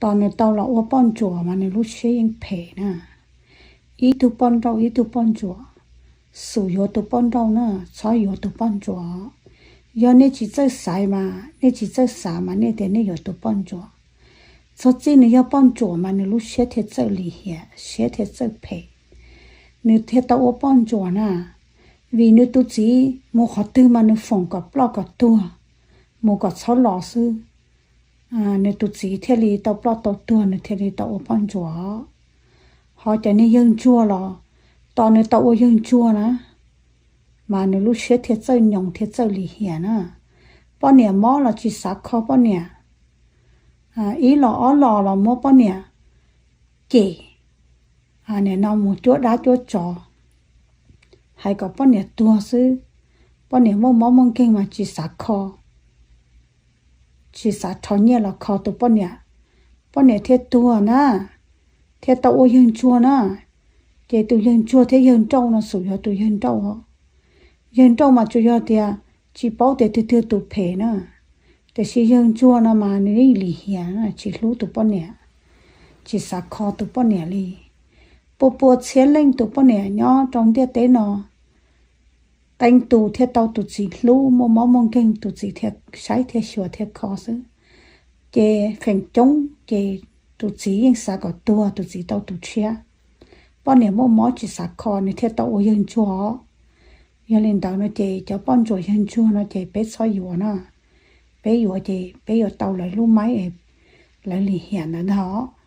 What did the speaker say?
Tos nws tau los ua poj ntsuam mas nws lub siab yeej phem na. Ib tug poj nrauj ib tug poj ntsuam, xum yuav tus poj nrauj na, txhob yuav tus poj ntsuam. Yog nej tsis txawj xaiv mas, nej tsis txawj xav mas nej tias nej yuav tus poj ntsuam. Txog txij nws yog poj ntsuam mas nws lub siab thiaj txawj lim hiam, siab thiaj txawj phem. Nws thiaj tau ua poj ntsuam na, vim nws tus txiv mus qhov twg mas nws foom kom ploj kom tuag, mus kom txhob los xwb. Nws tus txiv thiaj li tau ploj tau tuag, nws thiaj li tau ua poj ntsuam. Ho cov niag yawg ntsuag los, tos nws tau ua yawg ntsuag na, mas nws lub siab thiaj txawj nyoos thiaj txawj lim hiam na. Poj niam mob los tsis xav kho poj niam, ib los ob los los muab poj niam cem, nim no mus cuab dab cuab tsov, hais kom poj niam tuag xwb. Poj niam muaj mob muaj nkeeg mas tsis xav kho, tsis xav rho nyiaj los kho tus poj niam, poj niam thiaj tuag na, thiaj tau ua yawg ntsuag na. Ces tus yawg ntsuag thiab yawg nrauj no xum yog tus yawg nrauj. Yawg nrauj mas tsuas yog tias tsis paub tias twg twg tus phem na, tiam sis yawg ntsuag no mas nws yeej lim hiam, tsis hlub tus poj niam, tsis xav kho tus poj niam li. Pua pua txhiab leej tus poj niam nyob rau ntiaj teb no, qee tus thiaj tau tus txiv hlub, muaj mob muaj nkeeg tus txiv thiaj saib thiaj xyuas thiaj kho xwb. Ces feem coob ces tus txiv yeej xav kom tuag tus txiv tau tus tshiab. Poj niam muaj mob tsis xav kho nws thiaj tau ua yawg ntsuag. Yog li ntawd no ces cov poj ntsuam yawg ntsuag no ces peb txhob yuav na. Peb yuav ces peb yuav tau lawv lub maib es lawv lim hiam ntawd ntag.